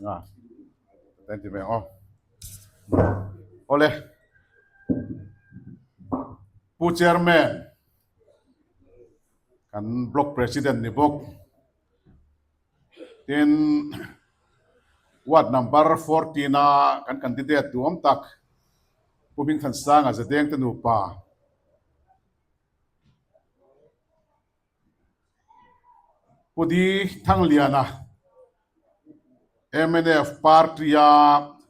Nga thank you mai ang aw. Awle Pu Chairman kan Block President ni bawk tin Ward number 14 a kan candidate duhawm tak Pu Hmingthansanga Zadeng te nupa Pu Di Thangliana, mnf party-a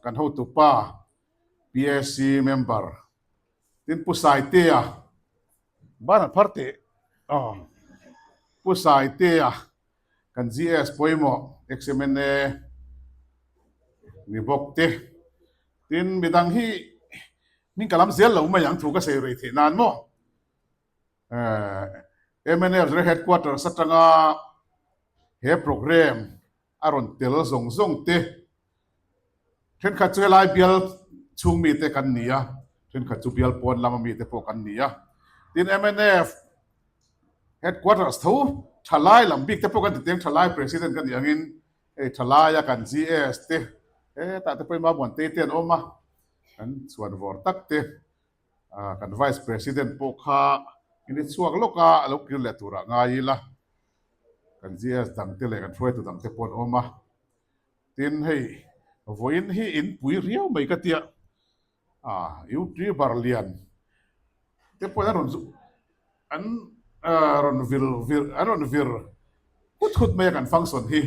kan hotupa, PAC member, tin Pu Saitea, ban an phar teh aw, Pu Saitea kan GS pawimawh ex-MNA ni bawk te, tin midang hi hming ka lam zel lo mai ang thu ka sawi rei theih nan maw? Mnf Zirlai Headquarters atanga he programme a rawn tel zawng zawng te thenkhat chu helai bial chhung mite kan ni a, thenkhat chu bial pawn lama mite pawh kan ni a. Tin, mnf Headquarters tho thalai lam bik te pawh kan ti teng thalai President ka nih angin hei thalaia kan GS te hetah te pawhin Mamuantei te an awm a, kan chhuan vawr tak te. Kan Vice President pawh kha in i chhuak lawk a, a lo kir leh turah ngai ila, kan GS dangte leh kan hruaitu dangte pawh an awm a. Tin, hei vawiin hi in pui riau mai ka tia, YouTuber lian te pawhin an rawn an rawn vir vir an rawn vir hut hut mai a kan function hi.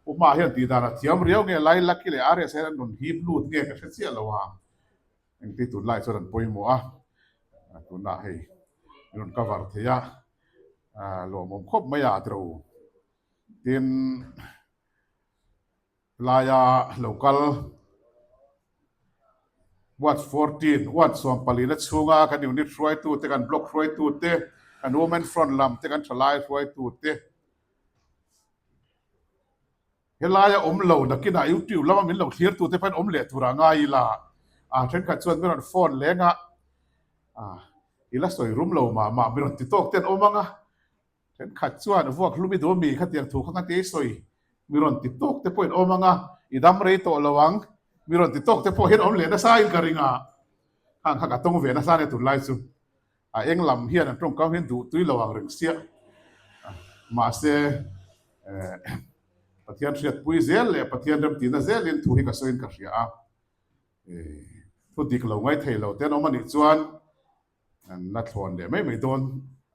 Pu Hma hian tih dan a thiam riau nge, Lailaki leh RS hian an rawn hip lut nge ka hre chiah lo a. Engti tunlai chuan an pawimawh a, tunah hei min rawn cover thei a, lawmawm khawp mai a tiro. Tin, laia lo kal Ward 14, Ward 14 chhunga kan unit hruaitute, kan block hruaitute, kan women front lam te, kan thalai hruaitute, Helaia awm lo nakinah YouTube lama min lo thlir tute pawhin awm leh turah ngai ila, a thenkhat chuan min rawn phone leng a, i la sawi rum lo mah mah min rawn ti tawk te an awm ang a, thenkhat chuan vuak hlum i duh ami khatiang thu kha ka ti sawi min rawn ti tawk te pawhin awm ang a, i dam rei tawh lo ang min rawn ti tawk te pawh hian awm leh nasa in ka ring a, khang kha ka tawng ve nasa nia tunlai chu. A eng lam hian an tawngkam hian duh tui lo ang reng siah. Mahse, Pathian hriatpui zel leh Pathian remtihna zelin thu hi ka sawiin ka hria a. Thu dik lo ngai thei lo te an awm a nih chuan an la thlawn leh mai mai dawn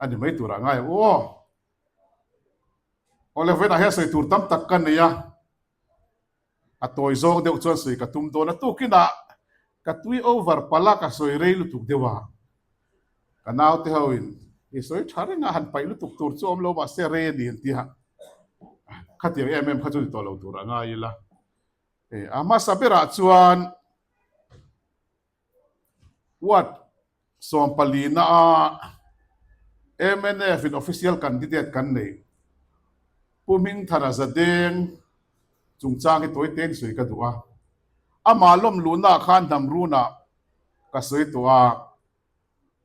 a ni mai turah ngai ang u aw. Awle vawiinah hian sawi tur tam tak ka nei a. A tawi zawng deuh chuan sawi ka tum dawn a, tukinah ka tui over palh a, ka sawi rei lutuk deuh a. Ka naute ho in i sawi tha reng a, han paih lutuk tur chu awm lo mahse rei a ni an ti a, khatiang em em kha chu ni tawh lo tur a ngai ila. A hmasa berah chuan Ward 14 a mnf in official candidate kan nei Pu Hmingthara Zadeng chungchang hi tawi tein sawi ka duh a. Amah lawm luhna ah khan hnam runah ka sawi tawh a.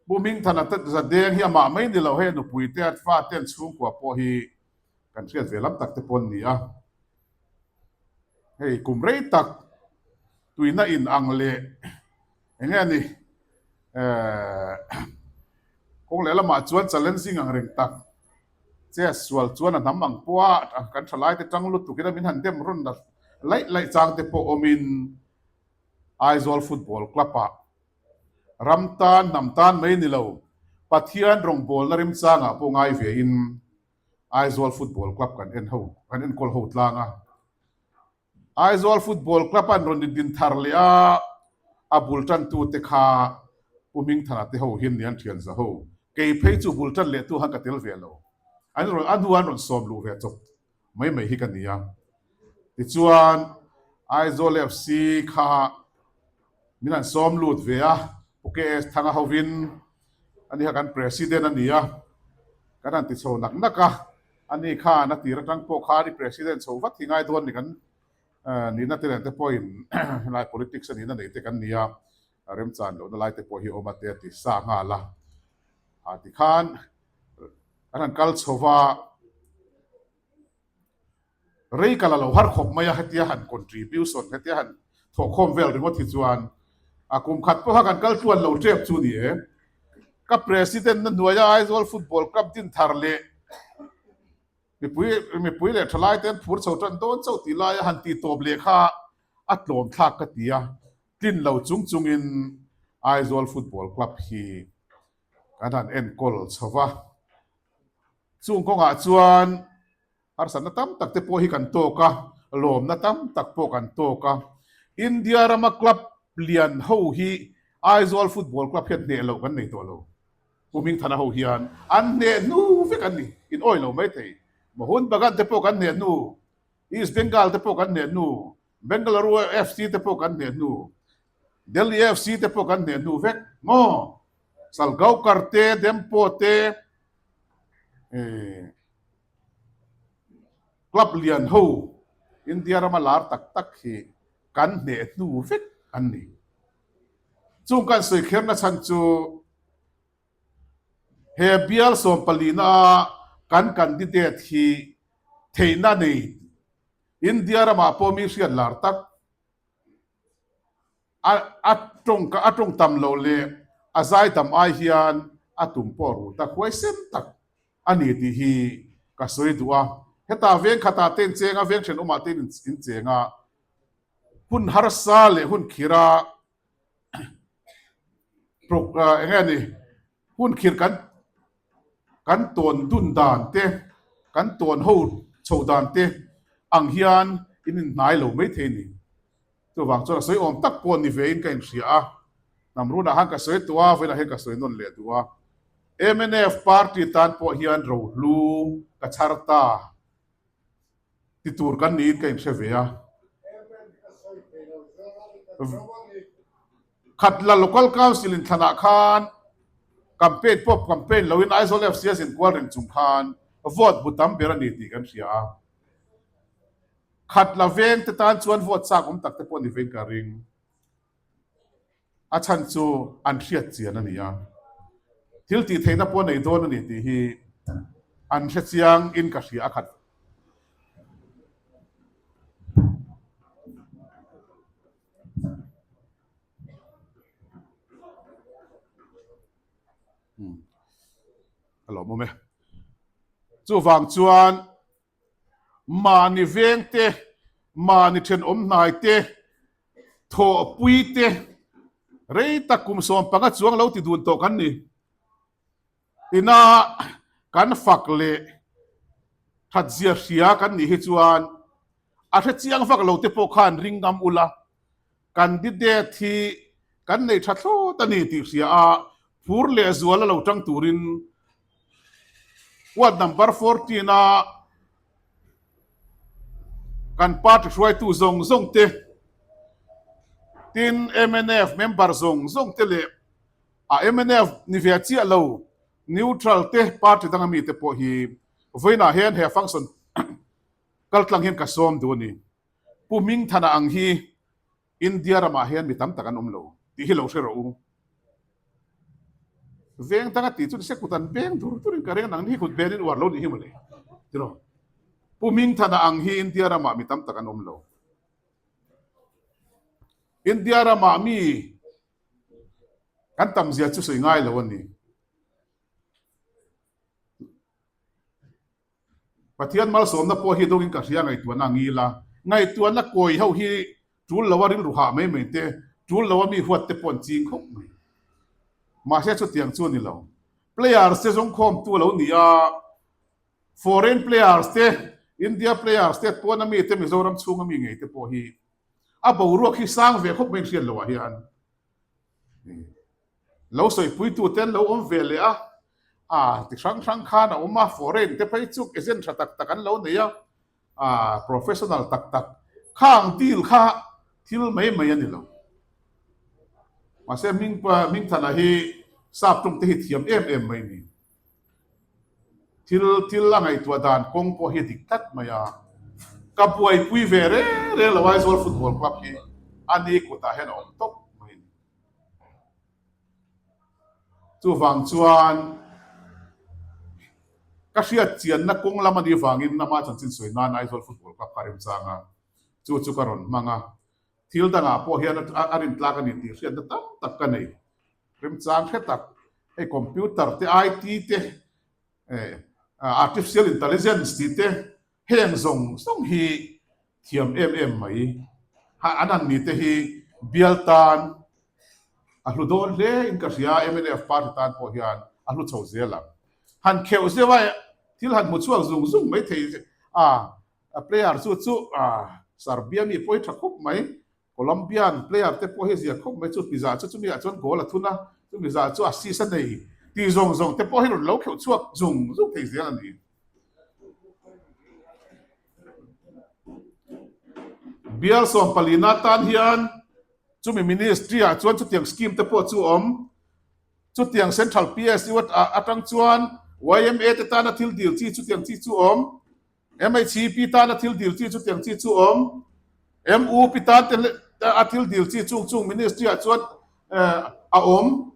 Pu Hmingthana Zadeng hi amah mai ni lo hei a nupui te a fate an chhungkua pawh hi kan hriat ve lam tak te pawh an ni a. Hei kum rei tak tuina in ang leh eng nge ni eh kawng leh lamah chuan challenging ang reng tak che sual chuan a hnam ang pawh a kan tha lai te tang lutuk in a min han dem rawn la laih laih chang te pawh awm in Aizawl Football Club ah ram tan hnam tan mai ni lo Pathian rawngbawlna remchangah pawh ngai ve in Aizawl Football Club kan en ho, kan enkawl ho tlang a. Aizawl Football Club an rawn indin thar leh a, a bul tantute kha Pu Hmingthana te ho hian ni an thian za ho. Kei phei chu bul tan leh tu han ka tel ve lo. An rawn, a hnu an rawn sawm luh ve chawp mai mai hi ka ni a. Tichuan, Aizawl FC kha Min han sawm lut ve a, Pu KS Thanga hovin a ni kha kan President a ni a, kan han ti chho nak nak a, ani khan a tir atang pawh khan i President chho vat hi ngai dawn ni kan nihna te nen te pawhin helai politics a nihna nei te kan ni a, remchan lohna lai te pawh hi awm a te a ti sa nghal a, ah tikhan kan han kal chho va. Rei ka la lo har khawp mai a, hetia han contribution, hetia han thawhkhawm vel ringawt hi chuan a kum khat pawha kan kal tluan lo tep chu ni e. Ka president na hnuaia Aizawl Football Club din thar leh mipui mipui leh thalai te an phur chho tan dawn chauh tih laia han tih tawp leh kha a tlawm thlak ka ti a, tlin lo chung chungin Aizawl Football Club hi kan han enkawl chho va. Chung kawngah chuan Harsatna tam tak te pawh hi kan tawk a, lawmna tam tak pawh kan tawk a. India rama club lian ho hi Aizawl Football Club hian hneh loh kan nei tawh lo. Pu Hmingthana ho hian an hneh hnu vek an ni, in awi lo mai thei. Mohun Bagan te pawh kan hneh hnu, East Bengal te pawh kan hneh hnu, Bengaluru FC te pawh kan hneh hnu, Delhi FC te pawh kan hneh hnu vek maw? Salgaonkar te, Dempo te, eh. Club lian ho India rama lar tak tak hi kan hneh hnu vek an ni. Chung kan sawi kherna chhan chu he bial sawmpalina a kan candidate hi theihna nei India ramah pawh mi hriat lar tak A a tawng a tawng tam loh leh a zai tam ai hian a tum pawh ru tak huaisen tak a ni tih hi ka sawi duh a. Hetah veng khatah te in cheng a, veng thenawmah te in cheng a, hun harsa leh hun khira eng nge ni Hun khir kan kan tawn dun dan te, kan tawn ho chho dan te ang hian in inhnai lo mai thei a ni. Chuvang chuan a sawi awm tak pawh ni vein ka inhria a, hnam runah khan ka sawi tawh a, vawiinah hian ka sawi nawn leh duh a. Mnf party tan pawh hian rohlu ka chhar ta. Ti tur kan niin ka inhre ve a. Khatla Local Council in thlanah khan campaign pawh campaign loin Aizawl FC a zin kual reng chung khan vote bu tam ber a ni tih kan hria a. Khatla veng te tan chuan vote chak awm tak te pawh ni vein ka ring. A chhan chu an hriat chian a ni a, thil tih theihna pawh nei dawn a ni tih hi an hre chiang in ka hria a khat. A lawmawm e. Chuvang chuan Mahni veng te, mahni thenawm hnai te, thawhpui te, rei tak kum 15 chuang lo ti dun tawh kan ni. Ina kan fak leh thatzia hria kan nih hi chuan a hre chiang vak lo te pawh khan ring ngam ula, candidate hi kan nei tha thlawt a ni tih hria a, phur leh zual a lo tang turin Ward number 14 a kan party hruaitu zawng zawng te, tin mnf member zawng zawng te leh a mnf ni ve chiah lo neutral te party danga mite pawh hi vawiinah hian he function kaltlang hian ka sawm duh a ni. Pu Hmingthana ang hi India ramah hian mi tam tak an awm lo tih hi lo hre rawh u. Veng danga tih chu nise kut an beng dur durin ka reng nang ni hi kut benin uar lo nih hi mawle. Tiraw? Pu Hmingthana ang hi India ramah mi tam tak an awm lo. India ramah mi kan tam zia chu sawi ngai lo a ni. Pathian malsawmna pawh hi dawngin ka hria ngaihtuahna a ngil a, ngaihtuahna kawi ho hi tul loa rilru hah mai mai te, tul loa mi huat te pawh an ching khawp mai. Mahse chutiang chu a ni lo. Players te zawngkhawmtu a lo ni a, foreign players te, India players te, pawn ami te, Mizoram chhunga mi ngei te pawh hi a boruak hi sang ve khawp mai in hriat loh ah hian. Lo sawipuitu te an lo awm ve leh a, ah ti hrang hrang khan a awm a, foreign te phei chu agent tha tak tak an lo nei a, ah professional tak tak khang deal kha thil mai mai a ni lo. Mahse hming Hmingthana hi sap tawng te hi thiam em em mai ni. Thil thil a ngaihtuah dan kawng pawh hi a dik tlat mai a, ka buaipui ve reng reng lo Aizawl Football Club hi a ni kutah hian a awm tawp mai a ni. Chuvang chuan. Ka hriat chianna kawng lam a nih vangin ama chanchin sawi nan Aizawl Football Club kha a remchang a, chu chu ka rawn hmang a. Thil dangah pawh hian a rintlak a ni tih hriatna tam tak ka nei. Remchang hre tak, hei computer te, IT te, artificial intelligence tih te, heng zawng zawng hi thiam em em mai. An an ni te hi bial tan a hlu dawn hle in ka hria, mnf party tan pawh hian a hlu chho zel ang. Han kheuh zeuh a, thil han hmu chhuak zung zung mai thei a, player chu chu Serbia mi pawh hi tha khawp mai, Colombian player te pawh hi zia khawp mai chu pizza chu chumi ah chuan goal a thun a, chumi zah chu assist a nei tih zawng zawng te pawh hi rawn lo kheuh chhuak zung zung thei zel a ni. Bial sawmpalina tan hian chumi ministry ah chuan chutiang scheme te pawh chu a awm. Chutiang Central PSU atang chuan yma te tana thil dil chi chutiang chi chu a awm. MHEP tana thil dil chi chutiang chi chu awm. MUP tan te a thil dil chi chung chung ministry ah chuan a awm.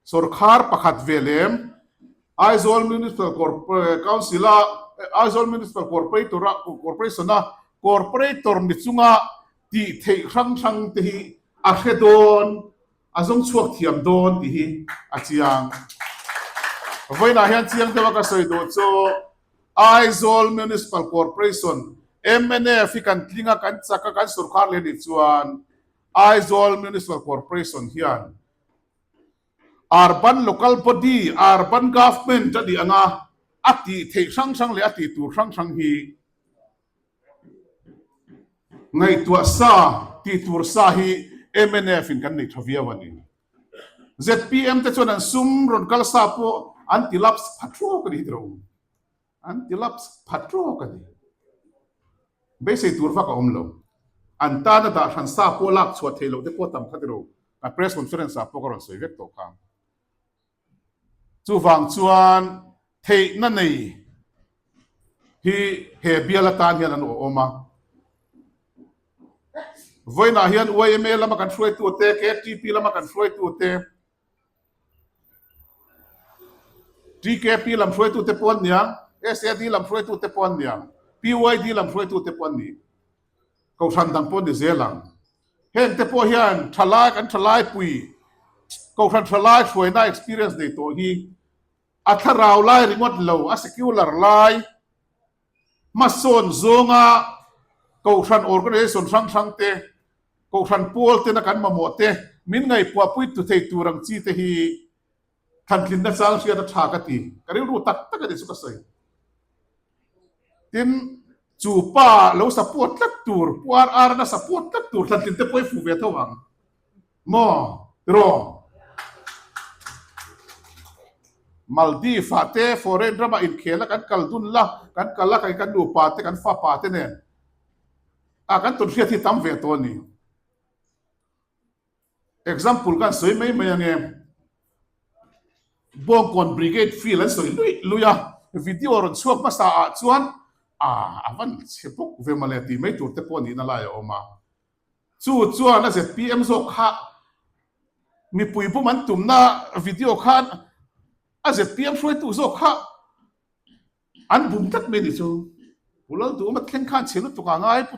Sorkar pakhat ve lem Aizawl Municipal Council a Aizawl Municipal Corporator a Corporation a Corporator ni chunga tih theih hrang hrang te hi a hre dawn. A zawng chhuak thiam dawn tih hi a chiang. Vawiinah hian chiang deuha ka sawi duh chu Aizawl Municipal Corporation, mnf, hi kan tling a, kan chak a, kan sorkar leh nih chuan Aizawl Municipal Corporation hian Urban Local Body, Urban Government a nih anga a tih theih hrang hrang leh a tih tur hrang hrang hi Ngaihtuah sa tih tur sa hi mnf in kan nei tha viau a ni. Zpm te chuan an sum rawn kal sa pawh an ti lapse pha trawk a ni hi tiro. An ti lapse pha trawk a ni. Beisei tur vak a awm lo. An tana dah hran sa pawh lak chhuah theih loh te pawh tam kha tiro. Ka press conference ah pawh ka rawn sawi vek tawh kha. Chuvang chuan theihna nei hi he bial atan hian an awm a. Vawiinah hian yma lama kan hruaitute, KTP lama kan hruaitute, TKP lam hruaitute pawh an niang, SAD lam hruaitute pawh an niang, PYD lam hruaitute pawh an ni. Kohhran dang pawh ni zel ang. Heng te pawh hian thalai kan thalai pui Kohhran thalai hruaina experience nei tawh hi a thlarau lai ringawt lo, a secular lai hmasawn zawnga Kohhran organization hrang hrang te, Kohhran pawl tena kan mamawh te min ngaihpuahpui tu thei tur ang chi te hi Thantlinna chang hriat a tha ka ti. Ka rilru tak tak a ni chu ka sawi. Tin, chu pa lo support tlat tur, Pu RR na support tlat tur thlantlin te pawh i fuh ve tho ang. Maw? Tiraw? Maldives ah te foreign ramah inkhel a kan kal dun la, kan kal a, kan nupa te, kan fapa te nen a kan tawn hriat hi tam ve tawh a ni. Example kan sawi mai mai ange. Bawngkawn Brigade field an sawi luih luih a, video rawn chhuak hmasa ah chuan a a van chhe bawk ve mawle tih mai tur te pawh nihna lai a awm a. Chu chuan a zpm zawk kha mipui bum an tumna video khan a zpm hruaitu zawk kha An bum tlat mai a ni chu. Pu Lalduhawma thleng khan chhe lutuk ah ngai, Pu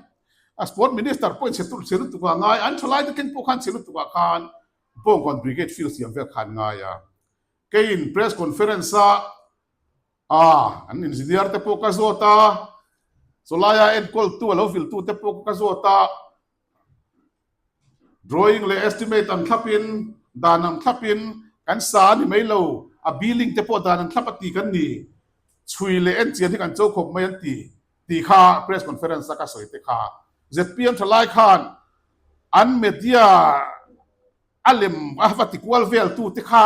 a Sport Minister pawhin chhe tur chhe lutuk ah ngai, an thalai te thleng pawh khan chhe lutuk ah khan Bawngkawn Brigade field siam vel khan ngai a. Keiin press conference a a an engineer te pawh ka zawt a, chawlaia enkawltu a lo viltu te pawh ka zawt a, Drawing leh estimate ang thlapin, dan ang thlapin kan sa a ni mai lo, a billing te pawh dan ang thlap a ti kan ni. Chhui leh enchian hi kan cho khawp mai an ti, tih kha press conference a ka sawi te kha. Zpm thalai khan an media a lem a va ti kual vel tu te kha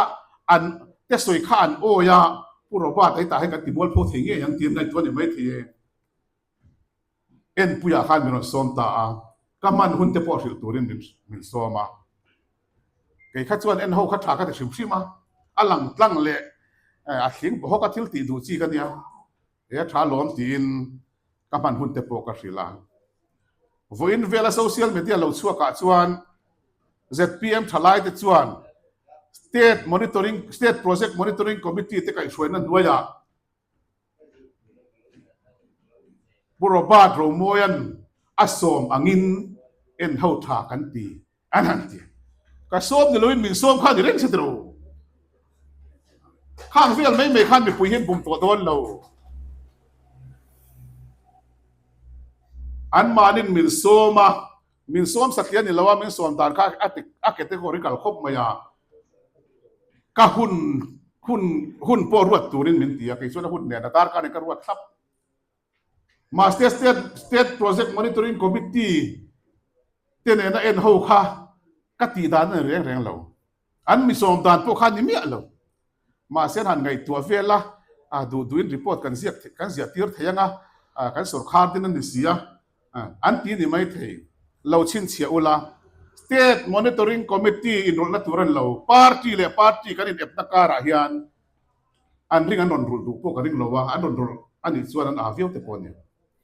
an te sawi kha an awi a, Pu Robert a hi tah hian kan ti mualpho thei ngei ang tih an ngaihtuah a ni maithei e. Enpuiah khan min rawn sawm ta a, ka hman hun te pawh hrilh turin min min sawm a. Kei kha chuan en ho kha tha ka ti hrim hrim a, a lang tlang leh a thling bawk a thil tih duh chi ka nia, he a tha lawm tiin ka hman hun te pawh ka hrilh a. Vawiin vela social media lo chhuakah chuan zpm thalai te chuan. State Monitoring, State Project Monitoring Committee te kaihhruaina hnuaiah Pu Robert Romawia'n a sawm angin en ho tha kan ti an han ti. Ka sawm ni loin min sawm kha ni reng si tiro. Khang vel mai mai khan mipui hian bum tawh dawn lo. Anmahnin min sawm a, min sawm satliah a ni lo a, min sawm dan kha a categorical khawp mai a. Ka hun hun hun pawh ruat turin min ti a, kei chuan a hun nen a darkar in ka ruat thlap. Mahse State State Project Monitoring Committee te nena en ho kha ka tih dan a ni reng reng lo. An mi sawm dan pawh kha a ni miah lo. Mahse an han ngaihtuah vel a, a duh duhin report kan ziak kan ziah tir thei ang a, kan sawrkhar din a ni si a, an ti ni mai thei. Lo chhinchhiah ula, State Monitoring Committee inrawlhna tur a ni lo. Party leh party kan inepna karah hian an ring an rawn rulh duh pawh ka ring lo a, an rawn rulh a nih chuan an aa viau te pawh a ni.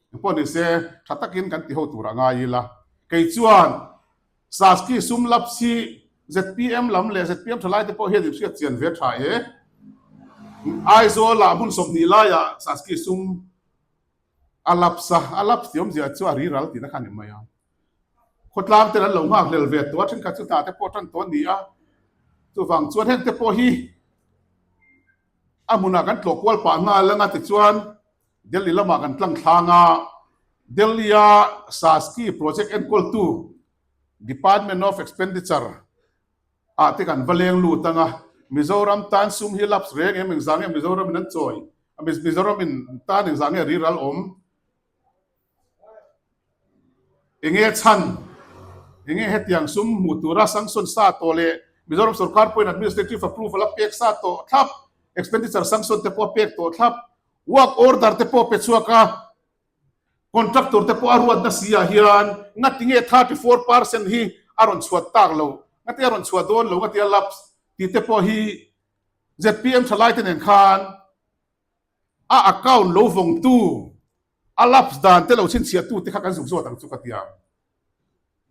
Engpawh ni se, tha takin kan ti ho tur a ngai ila. Kei chuan Saski sum laps hi zpm lam leh zpm thalai te pawh hian inhriat chian ve tha e. Aizawl ah hmun 20 laiah Saski sum a laps a, a laps tih awmzia chu a riral tihna kha a ni mai a. Khawtlang ten an lo nghak hlel ve tawh a, thenkhat chu hna te pawh tan tawh a ni a. Chuvang chuan heng te pawh hi a hmunah kan tlawh kual pah nghal ang a tichuan Delhi lamah kan tlang thlang a, Delhi-a Saski project enkawltu Department of Expenditure ah te kan va leng lut ang a, Mizoram tan sum hi lapse reng em engzah nge Mizoram in an chawi, Mizoram in tan engzah nge riral awm, enge chhan, enge hetiang sum hmuh tura sanction sa tawh leh Mizoram sorkar pawhin administrative approval a pek sa tawh thlap, expenditure sanction te pawh a pek tawh thlap, Work order te pawh pe chhuak a, contractor te pawh a ruatna si ah hian ngatinge 34% hi a rawn chhuat tak lo, ngatinge a rawn chhuah dawn lo, ngatinge a lapse tih te pawh hi zpm thalai te nen khan a account lo vawngtu, a lapse dan te lo chhinchhiah tu te kha kan zuk zawt ang chu ka ti ang.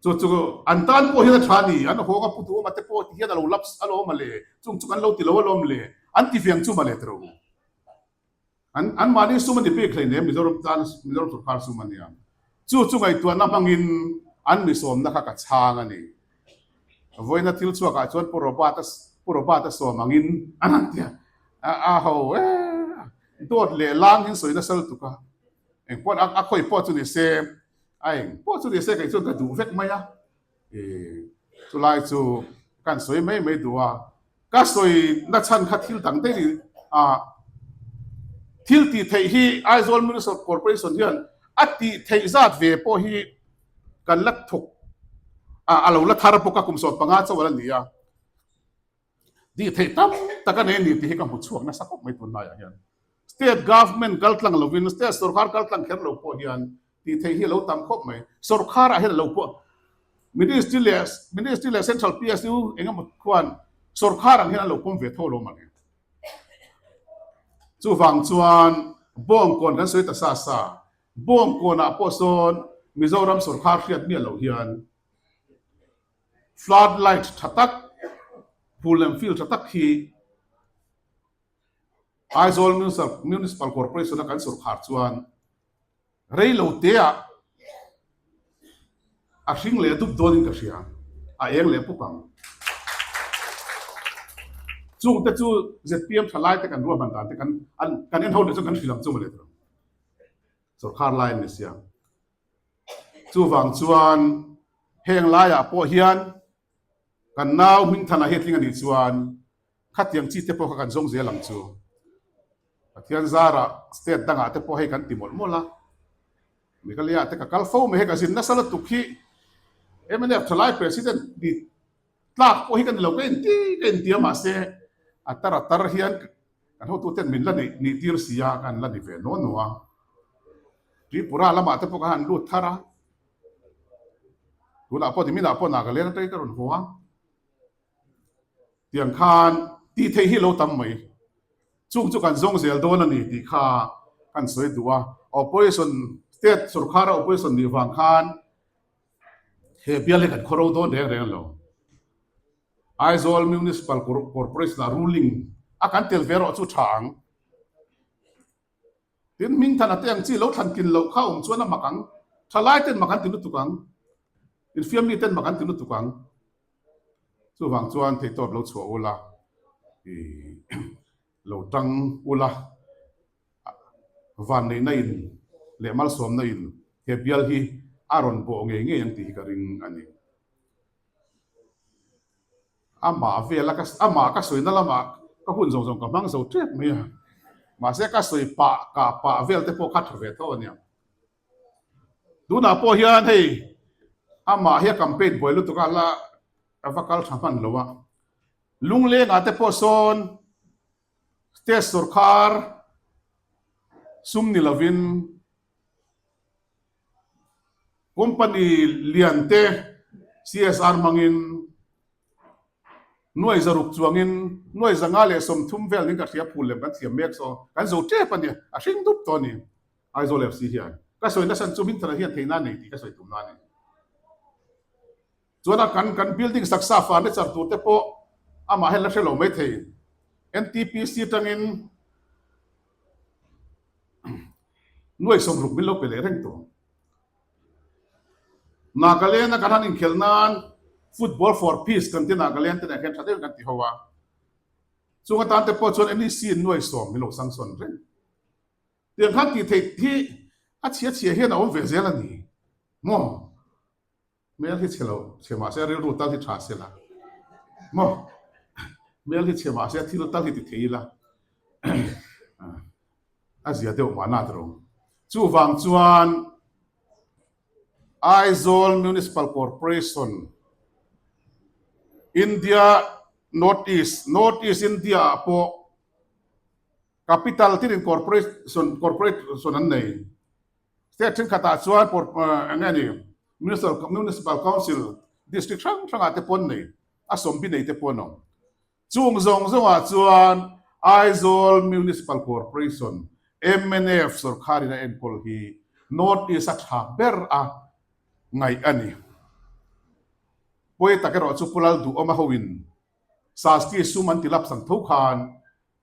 Chu chu an tan pawh hian a tha a ni, an hawng a pu duh awm a te pawh ti hian a lo lapse a lawm a le, chung chu kan lo ti lo alawm le, an ti ve ang chu mawle tiro. An an mahni sum a ni bik hleinem Mizoram tan Mizoram sorkar sum a nia. Chu chu ngaihtuahna hmangin an mi sawmna kha ka chhang a ni. Vawiina thil chhuakah chuan Pu Robert a Pu Robert a sawm angin an han ti a, a ho e dawt leh lang in sawi nasa lutuk a, engpawh a khawi pawh chu ni se A eng pawh chu ni se kei chuan ka duh vek mai a, i chulai chu kan sawi mai mai duh a, ka sawi na chhan kha thil dang daih ni a, thil tih theih hi Aizawl Municipal Corporation hian a tih theih zat ve pawh hi kan la thawk a, a lo la thar bawk a kum 15 chauh a la ni a, tih theih tam tak a nei a ni tih hi ka hmu chhuak nasa khawp mai tunlaiah hian. State government kal tlang lovin state sorkar kal tlang kher lo pawh hian tih theih hi a lo tam khawp mai. Sorkarah hian a lo pawh Ministry leh Ministry leh Central PSU eng emaw khuan sorkar ang hian an lo pawm ve tho lo mah le. Chuvang chuan Bawngkawn kan sawi ta sa sa, Bawngkawnah pawh sawn Mizoram sorkar hriat miah loh hian flood light tha tak, phul lem field tha tak hi Aizawl Municipal Corporation a kan sorkhar chuan rei lo te ah a hring leh dup dawn in ka hria, a eng leh pup ang. Chung te chu zpm thalai te kan ruahman dan te kan kan en ho leh chuan kan hrilh ang chu mawle tawh. Sorkhar lai an ni sia. Chuvang chuan heng laiah pawh hian kan nau Hmingthana hi a tling a nih chuan Khatiang chi te pawh kha kan zawng zel ang chu. Pathian zarah state dangah te pawh hei kan ti mawlh mawlh a. Meghalaya te ka kal fo mai hei ka zin nasa lutuk hi mnf thalai president ni tlak pawh hi ka ni lo ka inti ka inti a mahse a tar a tar hian kan hotu ten min la neih nih tir si a kan la ni ve naw naw a. Tripura lamah te pawh ka han lut thar a. Tunah pawh niminah pawh Nagaland atangin ka rawn haw a. Tiang khan tih theih hi lo tam mai. Chung chu kan zawng zel dawn a ni tih kha kan sawi duh a. Opposition, state sorkara opposition nih vang khan he bial hi kan khaw ro dawn reng reng lo. Aizawl Municipal Corporation ah ruling a kan tel ve erawh chu tha ang. Tin, hmingthan a te ang chi lo thlan tlin loh kha awm chuan a mak ang. Thalai ten mak an ti lutuk ang. Infiammi ten mak an ti lutuk ang. Chuvang chuan theihtawp lo chhuah ula, lo tang ula, vanneihna in leh malsawmna in he bial hi a rawn bawh ngei ngei ang tih hi ka ring a ni. Amah vela ka amah ka sawina lamah ka hun zawng zawng ka hmang zo tep mai a, mahse ka sawi pah kah pah vel te pawh kha tha ve tho a nia. Tunah pawh hian hei amah hi a campaign buai lutuk a la a va kal tha hman lo a, Lunglengah te pawh sawn state sawrkar sum ni lovin Company lian te CSR hmangin nuai zaruk chuangin nuai 130 vel ning ka hria phul lem kan thiam mek saw kan zo tep a ni a hring dup tawh a ni Aizawl FC hian ka sawi nasan chu Hmingthana hian theihna nei tih ka sawi tumna a ni. Chuan a kan kan building saksa furniture tur te pawh amah hian la hre lo mai thei NTPC tangin Nuai 60 min lo pe leh reng tawh. Nagaland a kan han inkhelh nan Football for Peace kan ti Nagaland te nen hian tha deuhin kan ti ho a. Chung atan te pawh chuan NEC in nuai sawm min lo sanction reng. Tiang khan tih theih hi a chhia chhia hian a awm ve zel a ni maw? Hmel hi chhe lo, chhe mah se rilru tal hi tha se la maw? Hmel hi chhe mah se thil tal hi ti thei ila a zia deuh mahna tiro. Chuvang chuan Aizawl Municipal Corporation India North East, North East India ah pawh Capital tinin Corporation Corporation an nei. State thenkhatah chuan eng nge ni Municipal Council District hrang hrangah te pawh an nei, a sawmbi nei te pawh an awm. Chung zawng zawngah chuan Aizawl Municipal Corporation, mnf sawrkharin a enkawl hi North East a tha ber a ngaih a ni. Pawi tak erawh chu Pu Lalduhawma hoin Sasti sum an ti lapsang tho khan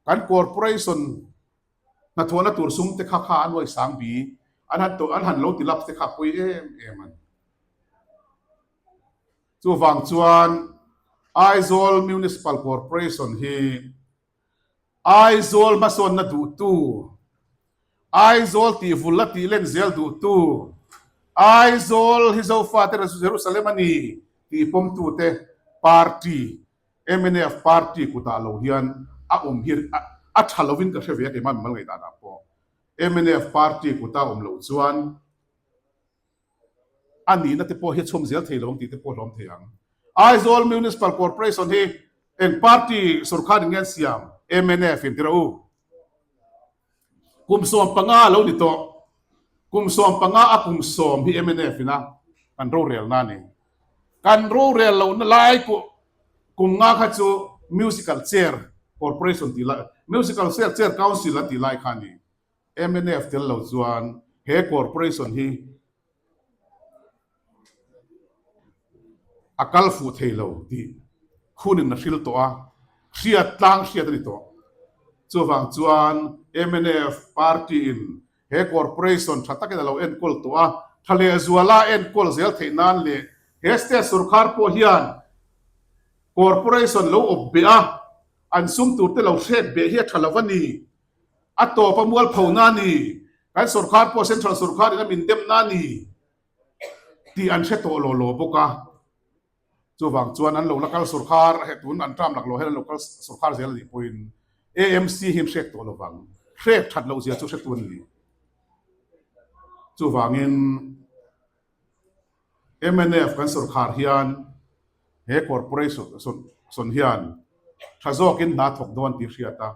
kan Corporation Hnathawhna tur sum te kha kha an uai sang bi, an han an han lo ti laps te kha a pawi em em a ni. Chuvang chuan Aizawl Municipal Corporation hi Aizawl hmasawnna duhtu, Aizawl tihvul la tih len zel duhtu, Aizawl hi Zofate Jerusalem a ni tih pawmtute party Mnf party kutah lo hian a awm hi a tha lovin ka hre ve a keimah mimal ngaihdanah pawh mnf party kuta awm loh chuan a nihna te pawh hi a chhawm zel thei lo ang tih te pawh hlawm thei ang. Aizawl Municipal Corporation hi eng party sawrkar in nge an siam? Mnf in ti rawh u. Kum 15 a lo ni tawh. Kum 15 a kum sawm hi mnf ina kan rorelna a ni. Kan rorel lohna lai kum nga kha chu Musical Chair Corporation tih lai, Musical Chair Council an tih lai kha a ni. Mnf tel lo chuan he corporation hi A kal fuh thei lo tih khunin a hril tawh a, hriat tlang hriat a ni tawh. Chuvang chuan mnf party in he corporation tha takin a lo enkawl tawh a, tha lehzuala enkawl zel theih nan leh he state sorkar pawh hian corporation lo awp beh a, an sum tur te lo hrek beh hi a tha lo a ni. A tawp a mualpho na a ni. Kan sorkar pawh central sorkar in a min dem na a ni tih an hre tawh law law bawk a. Chuvang chuan an lo la kal sorkar he tun an term lak lo hian an lo kal sorkar zel a nih pawhin AMC hi an hrek tawh lovang. Hrek that loh zia chu hretu an ni. Chuvangin mnf kan sorkar hian he corporation hian tha zawkin hna thawk dawn tih hriat a.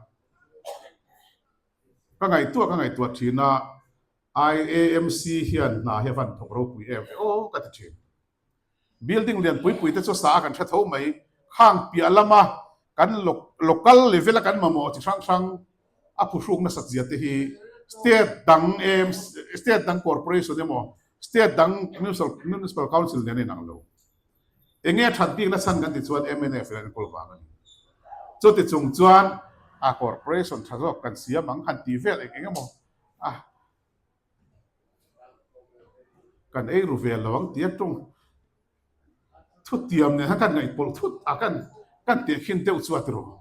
Ka ngaihtuah ka ngaihtuah thin a, IAMC hian hna hi a van thawk ropui em ve aw ka ti thin. Building lian pui pui te chu sa a kan hre tho mai, khang piah lama kan local level a kan mamawh chi hrang hrang a phuhruk nasat zia te hi state dang AMC, state dang corporation emaw state dang municipal council nen a inang lo. Enge a that bikna chhan kan ti chuan mnf in an enkawl vang a ni. Chuti chung chuan a corporation tha zawk kan siam ang han tih vel eng eng emaw a kan ei ru ve lo ang tia tung thutiam nen khan kan ngaihpawlh thut a kan kan tehkhin deuh chu a ti rawh.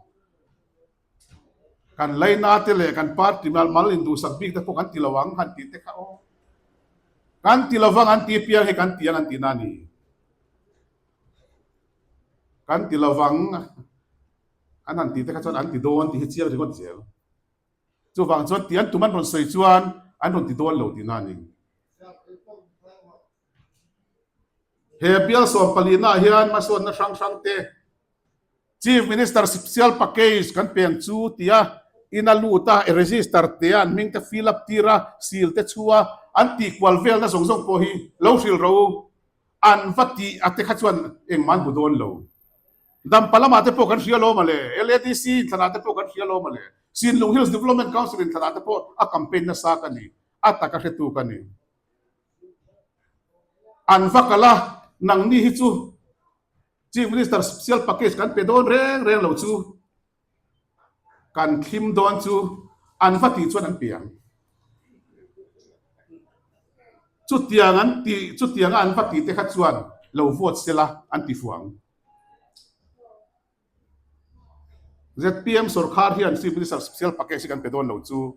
Kan laina te leh kan party mal mal induhsak bik te pawh kan ti lo ang han tih te kha aw. Kan ti lovang an ti piang hi kan ti ang an tihna a ni. Kan ti lovang an han tih te kha chuan an ti dawn tih hi chiang ringawt zel. Chuvang chuan ti an tum an rawn sawi chuan an rawn ti dawn lo tihna a ni. He bial sawmpalihna ah hian hmasawnna hrang hrang te Chief Minister Special Package kan peng chu tia in a lut a, register te a an hming te fill up tir a, seal te chhu a, an tih kual velna zawng zawng pawh hi lo hrilh rawh u. An va tih a te kha chuan engmah an hmu dawn lo. Dampa lamah te pawh kan hria lawm a le, LADC inthlanah te pawh kan hria lawm a le, Sinlung Hills Development Council inthlanah te pawh a campaign nasa ka ni, a taka hretu ka ni. An va kal a, nangni hi chu Chief Minister Special Package kan pe dawn reng reng lo chu kan thlim dawn chu an va tih chuan an pe ang. Chutiang an tih, chutianga an va tih te kha chuan lo vote sela an ti fuh ang. ZPM sorkar hian Chief Minister Special Package hi kan pe dawn lo chu.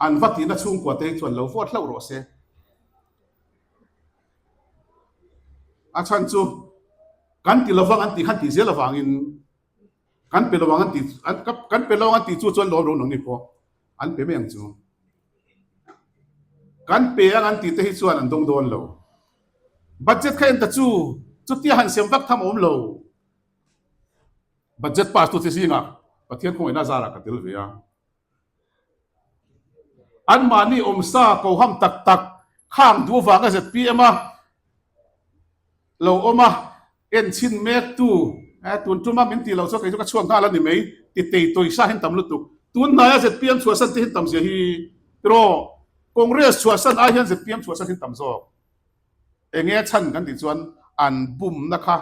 An va tihna chhungkua te hi chuan lo vote hlauh rawh se. A chhan chu kan ti lovang an tih khan tih zel avangin kan pe lovang an tih kan pe lovang an tih chu chuan lawm lo nang ni pawh an pe mai ang chu. Kan pe ang an tih te hi chuan an dawng dawn lo. Budget kha en ta chu chutia han sem vak tham a awm lo. Budget pass tu te zingah Pathian khawngaihna zarah ka tel ve a. Anmahni awmsa koham tak tak khang duh avanga zpm a lo awm a, en chhin mek tu eh tun tuma min tih loh chuan kei chu ka chhuak nghal a ni mai ti tei tawisa hian tam lutuk. Tun hnaia zpm chhuahsan te hian tam zia hi tiraw Congress chhuahsan ai hian zpm chhuahsan hian tam zawk. Enge chhan kan tih chuan an bumna kha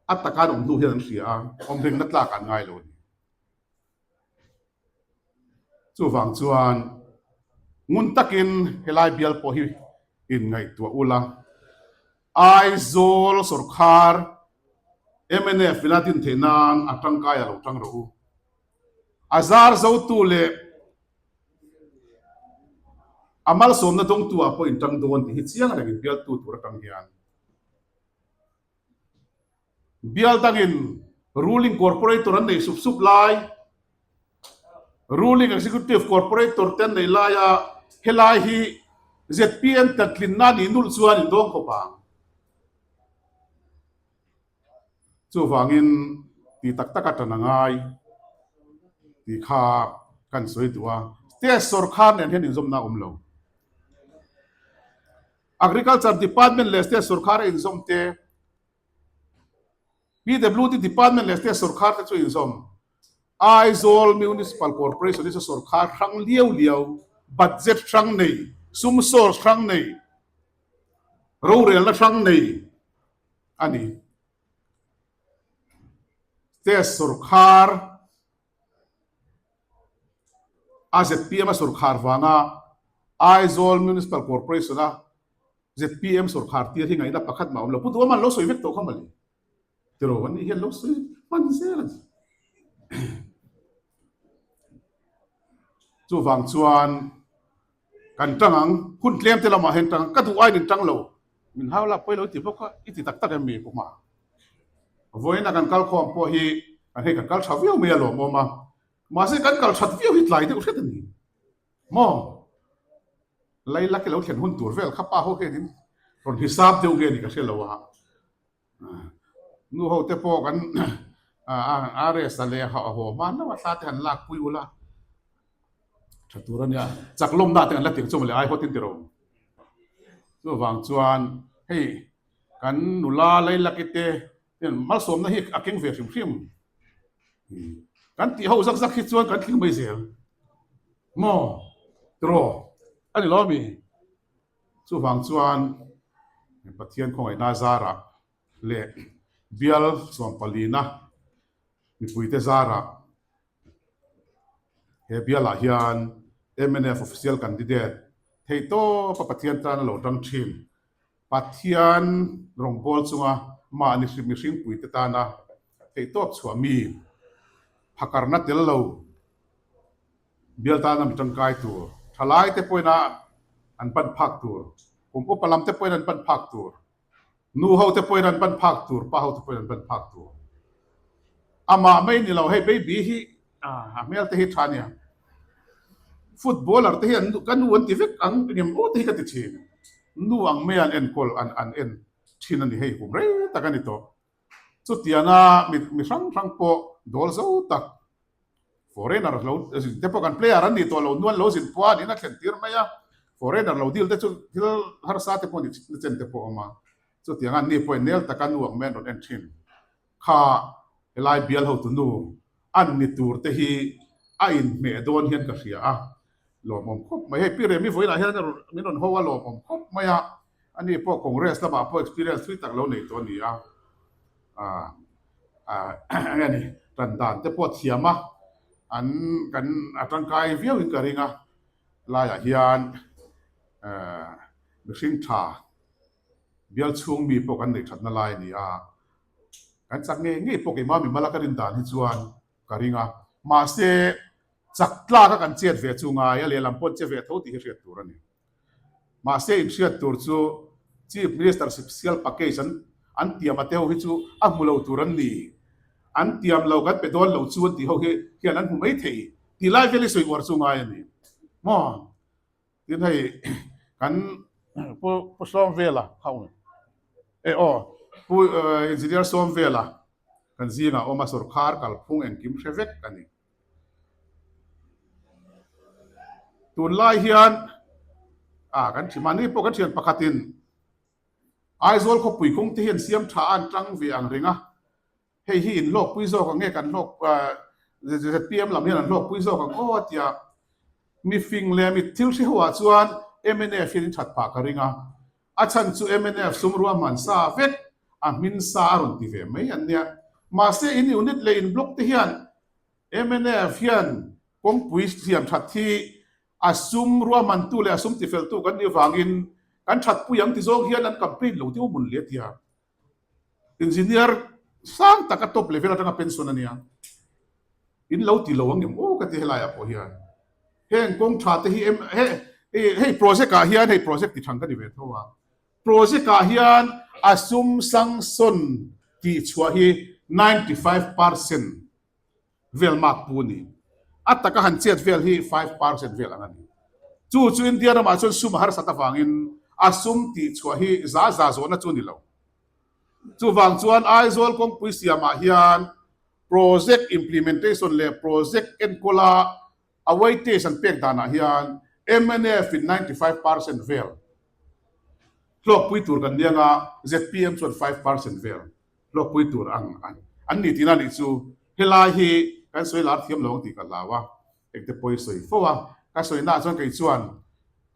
A taka an awm hnu hian an hria a, awm ringna tlak an ngai lo a ni. Chuvang chuan ngun takin helai bial pawh hi inngaihtuah ula, Aizawl sawrkhar mnf ina din theih nan a tangkai a lo tang rawh u. A zar zotu leh a malsawmna dawngtu ah pawh intang dawn tih hi chiang rengin bialtu tur atang hian Bial dangin ruling corporator an nei sup sup lai, ruling executive corporator te an nei laia helai hi zpm tlatlinna a nih nulh chuan in dawng khawp ang. Chuvangin ti tak taka tan a ngai tih kha kan sawi duh a. State sawrkar nen hian inzawmna a awm lo. Agriculture Department leh State Sorkar a inzawm te, PWD Department leh State Sorkar te chu inzawm. Aizawl Municipal Corporation hi chu sorkar hrang liau liau, budget hrang nei, sum source hrang nei, rorelna hrang nei a ni. State Sorkar A zpm a sorkhar vanga Aizawl Municipal Corporation a zpm sorkhar tir hi ngaihna pakhat mah a awm lo. Pu Duhawma an lo sawi vek tawh kha mawle. Tiraw an nih hian lo sawi hman zel a ni. Chuvang chuan kan tang ang, hun tlem te lamah hian tang ang, ka duh aiin in tang lo. Min hau la pawi lo ti bawk a, i ti tak tak em mi pawh mah. Vawiina kan kal khawm pawh hi kan hei kan kal tha viau mai a lawmawm a, mahse kan kal that viau hi tlai deuh hret a ni maw? Lailak i lo thlen hun tur vel kha pa ho hian in rawn hisap deuh nge ni ka hre lo a, nu ho te pawh kan RS a leh a haw hma hlauh a thla te han lak pui ula tha tur a nia, chak lawmna te kan la tir chu mawle ai hawt in ti ro. Chuvang chuan hei Kan nula Lailaki te hian malsawmna hi a keng ve hrim hrim. Kan tih ho zak zak hi chuan kan tling mai zel. Maw? Tiraw? A ni lo a mi? Chuvang chuan. Pathian khawngaihna zarah leh bial sawmpalina mipuite zarah he bialah hian mnf official candidate theihtawpa Pathian tana lo tang thin Pathian rawngbâwl chunga mahni hrim mihringpuite tana theihtawp chhuah mi phakarna tel lo bial tana mi tangkai tur, thalaite pawhin an pan phak tur, kum upa lamte pawhin an pan phak tur, nu hote pawhin an pan phak tur, pa hote pawhin an pan phak tur. Amah mai ni lo, hei baby hi a hmel te hi tha nia. Footballer te hi an ka nu an ti vek ang engem aw te hi ka ti thin. Nu ang mai an enkawl an an en thin a ni hei kum rei tak a ni tawh. Chutianga mi mi hrang hrang pawh dawl zo tak foreigner lo zin te pawh kan player an nih tawh lo nuan lo zin pawh a niin a thlen tir mai a. Foreigner lo deal te chu thil harsa te pawh ni chen te pawh a awm a. Chutianga an ni pawhin nel taka nu ang mai an rawn en thin. Kha helai bial hotu nu an ni tur te hi a inhmeh dawn hian ka hria a, lawmawm khawp mai. Hei Pi Remi vawiinah hian min rawn ho a lawmawm khawp mai a, ani pawh Congress lamah pawh experience thui tak lo nei tawh a ni a, eng nge ni tan dan te pawh thiam a, an kan a tangkai viau in ka ring a, helaiah hian mihring tha bial chhung mi pawh kan neih thatna lai a ni a. Kan chak ngei ngei pawh keimah mimala ka rin dan hi chuan ka ring a, mahse chak tlak a kan chet ve chu ngai a lehlam pawh an che ve tho tih hi hriat tur a ni. Mahse inhriat tur chu Chief Minister Sipsial Package an an tiam a te ho hi chu a hmu lo tur an ni. An tiam lo kan pe dawn lo chu an tih ho hi hian an hmu mai thei tih lai vel hi sawi uar chu ngai a ni maw? Tin hei kan Pu Pu Sawmvela kha awm e aw Pu Engineer Sawmvela kan zingah awm a sawrkhar kalphung engkim hre vek a ni. Tunlai hian ah kan thi mahni pawh kan thian pakhatin Aizawl khawpui kawng te hian siam tha a an tang ve ang reng a. Hei hi in hlawkpui zawk ang nge kan hlawk zpm lam hian an hlawkpui zawk ang aw a tia mi fing leh mi thil hre ho ah chuan mnf hian in that phah ka ring a, a chhan chu mnf sum ruahman sa vek a hmin sa a rawn ti ve mai an nia. Mahse in unit leh in block te hian mnf hian kawngpui siam that hi a sum ruahmantu leh a sum tifeltu kan nih vangin kan thatpui ang ti zawng hian an campaign lo deuh mun le a tia. Engineer sang tak a top level atanga pension a nia. In lo ti lo ang em aw ka ti helai ah pawh hian. Heng kawng tha te hi em he hei project ah hian hei project ti thang ka ni ve tho a. Project ah hian a sum sanction tih chhuah hi 95% vel mak pu a ni. A taka han chet vel hi 5% vel ang a ni. Chu chu India ramah chuan sum a harsat avangin a sum tih chhuah hi za za zawhna chu a ni lo. Chuvang chuan Aizawl kawngpui siamah hian project implementation leh project enkawla a weightage an pek danah hian mnf in 95% vel hlawkpui tur kan niang a, zpm chuan 5% vel. Hlawkpui tur ang an ni tihna nih chu helai hi kan sawi lar thiam lo ang tih ka hlau a, engte pawh i sawi fo a, ka sawi naah chuan kei chuan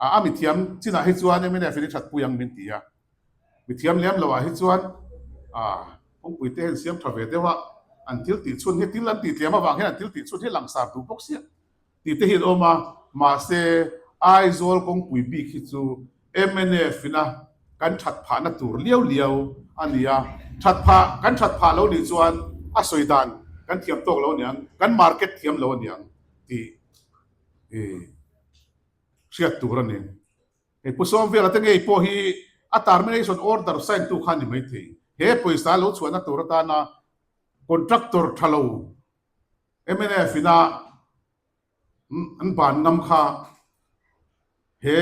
a mithiam chinah hi chuan mnf in i thatpui ang min ti a, mithiam lem loh ah hi chuan kawngpui te hian siam tha ve deuh a, an thil tih chhun hi thil an tih tlem avang hian an thil tih chhun hi langsar duh bawk sia. Tih te hi an awm a, mahse Aizawl kawngpui bik hi chu mnf ina kan that phahna tur liau liau a ni a, that phah kan that phah lo nih chuan a sawi dan kan thiam tawk lo a niang, kan market thiam lo a niang tih hriat tur a ni. Hei Pu Sawmvela te ngei pawh hi a termination order sign tu kha a ni maithei. He pawisa lo chhuahna tur atana contractor tha lo Mnf ina an ban ngam kha he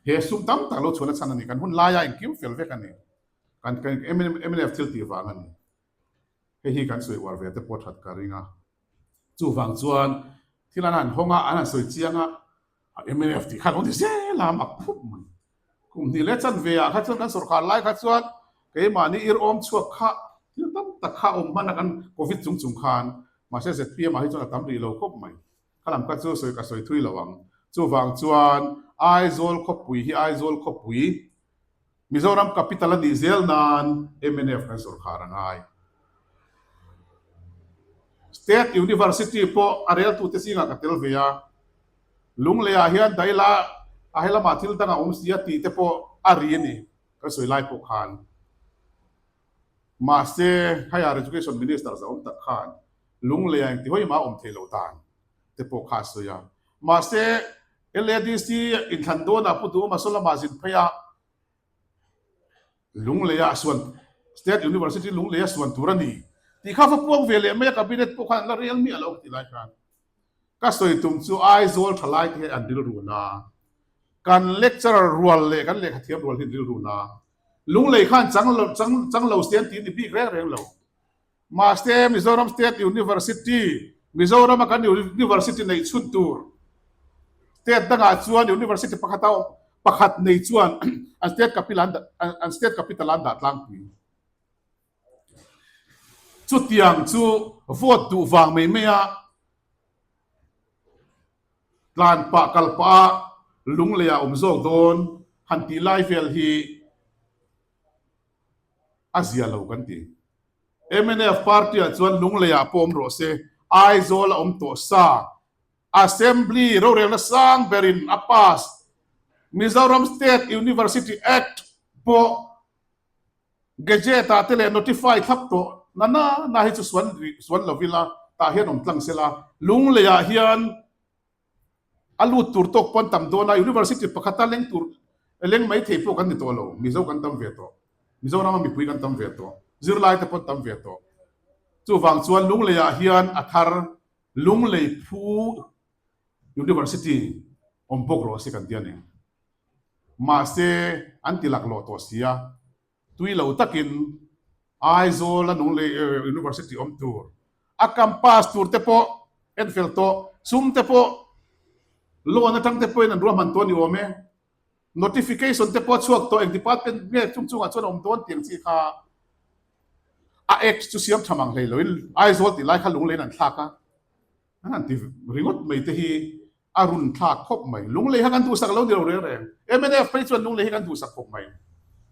he sum tam tak lo chhuahna chhan a ni. Kan hun laia engkim fel vek a ni. Kan kan mnf thil tih vang a ni. Hei hi kan sawi uar ve te pawh that ka ring a. Chuvang chuan thil an han hawng a, an han sawi chiang a, Mnf tih kha lo ni zel a, mak phup mai. Kum hnih leh chanve ah kha chuan kan sawrkhar lai kha chuan keimahni ir awm chhuak kha thil tam tak kha awm hman a kan covid chung chung khan mahse zpm ah hi chuan a tam rih lo khawp mai. Kha lam kha chu sawi ka sawi thui lo ang. Chuvang chuan Aizawl khawpui hi Aizawl khawpui. Mizoram capital a nih zel nan mnf kan sawrkhar a ngai. State University pawh a reltute zingah ka tel ve a, Lungleiah hian daila a helamah thil dang a awm si a tih te pawh a ri a ni kan sawi lai pawh khan. Mahse, Higher Education Minister zahawm tak khan Lungleiah engti hawi mah a awm thei lo dan te pawh kha a sawi a. Mahse, LADC inthlan dawnah Pu Duhawma saw lamah zin phei a, Lungleia suan, State University Lungleia suan tur a ni tih kha va puang ve leh mai a, Cabinet pawh khan an la rel miah lo tih lai khan ka sawi tum chu Aizawl thalai te hi an rilru na, kan lecturer rual leh kan lehkhathiam rual hi an rilru na, Lunglei khan chang lo chang chang lo se an ti ni bik reng reng lo. Mahse, Mizoram State University, Mizorama kan University neih chhun tur State dangah chuan University pakhat a pakhat nei chuan an State capital an an State capital an dah tlangpui. Chutiang chu vote duh vang mai mai a tlan pah kal pah a Lungleiah awm zawk dawn han tih lai vel hi a zia lo kan ti. Mnf party ah chuan Lunglei ah pawh awm rawh se, Aizawl a awm tawh sa, Assembly rorelna sang berin a pass, Mizoram State University Act pawh Gazette ah te leh notify thlap tawh na na na hi chu suan suan lo ila tah hian awm tlang sela, Lunglei ah hian A lut tur tawk pawn tam dawn a, University pakhata leng tur leng mai thei pawh kan ni tawh lo, Mizo kan tam ve tawh, Mizorama mipui kan tam ve tawh, zirlai te pawn tam ve tawh. Chuvang chuan Lungleiah hian a thar Lunglei Phu University awm bawk rawh se kan ti a ni. Mahse an ti laklawh tawh si a, Tui lo takin Aizawl a Lunglei University awm tur, a campus tur te pawh en fel tawh, sum te pawh loan atang te pawhin an ruahman tawh a ni awm e. Notification te pawh a chhuak tawh, eng department nge chung chungah chuan a awm dawn tiang chi kha a Act chu siam tha mang hlei loin Aizawl tih lai kha Lungleiin an thlak a, an han ti ringawt mai te hi A run thlak khawp mai. Lunglei kha kan duhsak lo ni lo reng reng. Mnf phei chuan Lunglei hi kan duhsak khawp mai.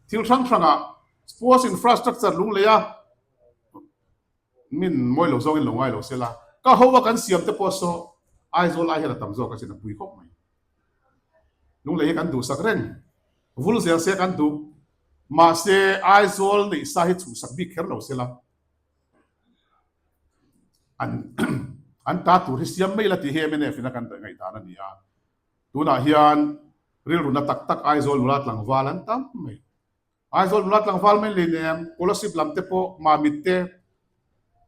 Thil hrang hrangah sports infrastructure Lungleia min mawi lo zawngin lo ngai lo sela, ka ho a kan siam te pawh saw Aizawl ai hian a tam zawk asin a pui khawp mai. Lunglei hi kan duhsak reng. Vul zel se kan duh. Mahse Aizawl neih sa hi chhuhsak bik kher lo sela. An an ta tur hi siam mai la tih hi mnf in a kan ngaihdan a ni a. Tunah hian rilru na tak tak Aizawl nula tlangval an tam mai. Aizawl nula tlangval mai lei nen Kolasib lam te pawh Mamit te,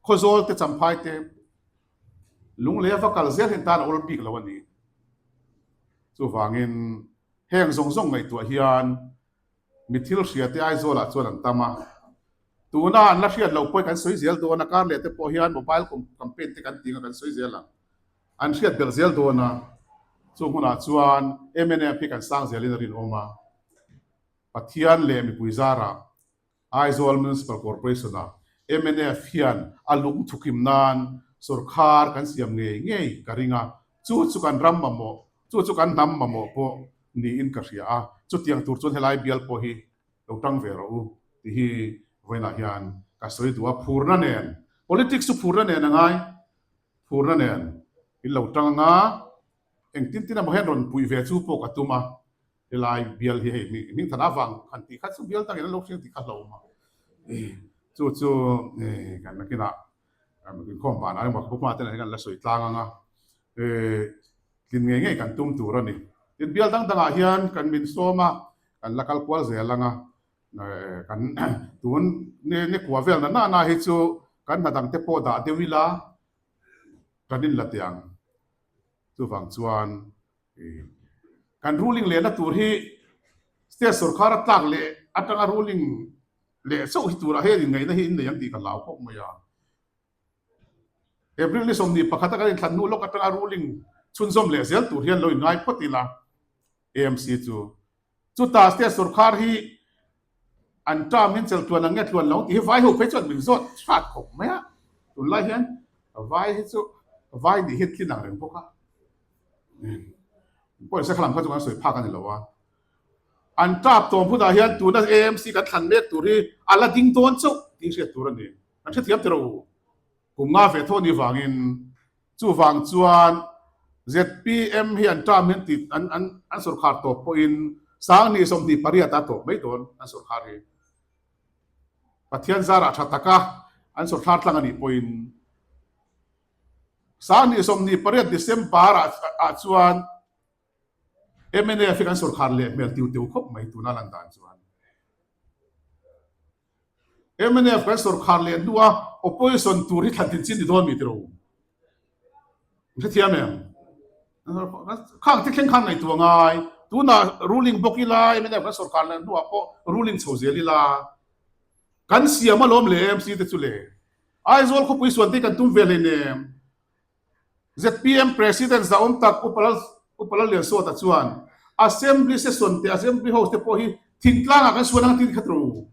Khawzawl te, Champhai te Lunglei a va kal zel hian tan a awl bik lo a ni. Chuvangin heng zawng zawng ngaihtuah hian Mi thil hria te Aizawlah chuan an tam a, tuna an la hriat loh pawh hi kan sawi zel dawn a, kar leh te pawh hian mobile campaign te kan tih ang a kan sawi zel ang, an hriat belh zel dawn a, chung hunah chuan mnf hi kan sang zelin a rinawm a, Pathian leh mipui zarah Aizawl Municipal Corporation-ah mnf hian a lungthukim nan sawrkhar kan siam ngei ngei ka ring a, chu chu kan ram mamawh, chu chu kan hnam mamawh pawh niin ka hria a, chutiang tur chuan helai bial pawh hi lo tang ve rawh u tih hi vawiinah hian ka sawi duh a, phurna nen, politics chu phurna nen a ngai, phurna nen in lo tang anga engtin tin emaw hian rawn puih ve chu pawh ka tum a, Helai bial hi hei hming than avang han tih kha chu bial dangin an lo hriang tih kha hlauhawm a, chu chu kan nakinah inkhawm vanah emaw ka hma ten kan la sawi tlang ang a, tlin ngei ngei kan tum tur a ni. Tin bial dang dangah hian kan min sawm a, kan la kal kual zel ang a, kan tun ni kua vel na na hi chu kan hna dang te pawh dah deuh ila kan inla teh ang. Chuvang chuan Kan ruling lehna tur hi state sorkar a tlak leh atanga ruling leh chauh hi turah hian inngaihna hi innei ang tih ka hlau khawp mai a. April ni 21 a kan inthlan hnu lawk atanga ruling chhunzawm leh zel tur hian lo inngai phawt ila AMC chu. Chutah state sorkar hi an term hian chel tluan ang nge tluan lo tih hi vai ho phei chuan min zawt hrat khawp mai a. Tunlai hian vai hi chu vai nih hi thlin ang reng bawk a. Pawisa kha lam kha chu kan sawi phak a ni lo a. An tap tawm hunah hian tuna AMC kan thlan mek tur hi a la ding dawn chauh tih hriat tur a ni. Kan hrethiam teh rawh u. Kum nga ve thaw ni vangin chuvang chuan zpm hi an term hian tih an an an sawrkhar tawp pawhin 2028 ah tawp mai dawn an sawrkhar hi. Pathian zarah tha taka an sawrkhar tlang a nih pawhin 2028 December ah ah chuan mnf hi kan sawrkhar leh hmel tiu teu khawp mai tuna lan dan chuan. Mnf kan sawrkhar leh hnua opposition tur hi thlan thin chin ni dawn mi tiro. Hrethiam em? Khang te thleng khan ngaihtuah ngai. Tunah ruling bawk ila mnf kan sawrkhar leh hnuah pawh ruling chho zel ila. Kan siam alawm le MC te chu le. Aizawl khawpui suan te kan tum ve hleinem. Zpm President zahawm tak Upa Lalliansawta chuan Assembly Session te Assembly House te pawh hi thingtlangah kan suan ang tiin khat rawh u.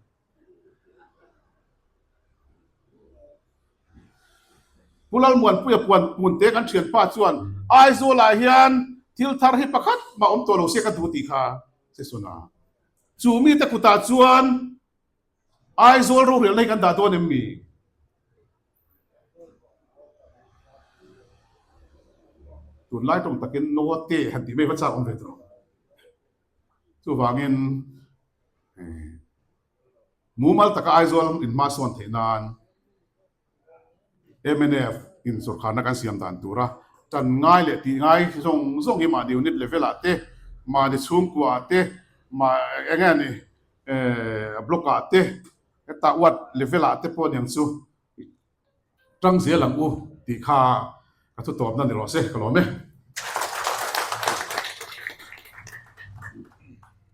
Pu Lalmuanpuia puan Punte kan thianpa chuan Aizawlah hian thil thar hi pakhat mah awm tawh lo se ka duh tih kha session a chu mite kutah chuan Aizawl rorelna hi kan dah dawn em mi? Tunlai tawng takin note han tih mai va chak awm ve tawh. Chuvangin mumal taka Aizawl inhma sawn theih nan mnf in sawrkharna kan siam dan tura tan ngai leh tih ngai zawng zawng hi mahni unit level ah te, mahni chhungkua ah te, mah eng nge ni block ah te Heta uat level ah te pawh aniang chu tang zel ang u tih kha ka thu tawpna ni rawh se ka lawm e.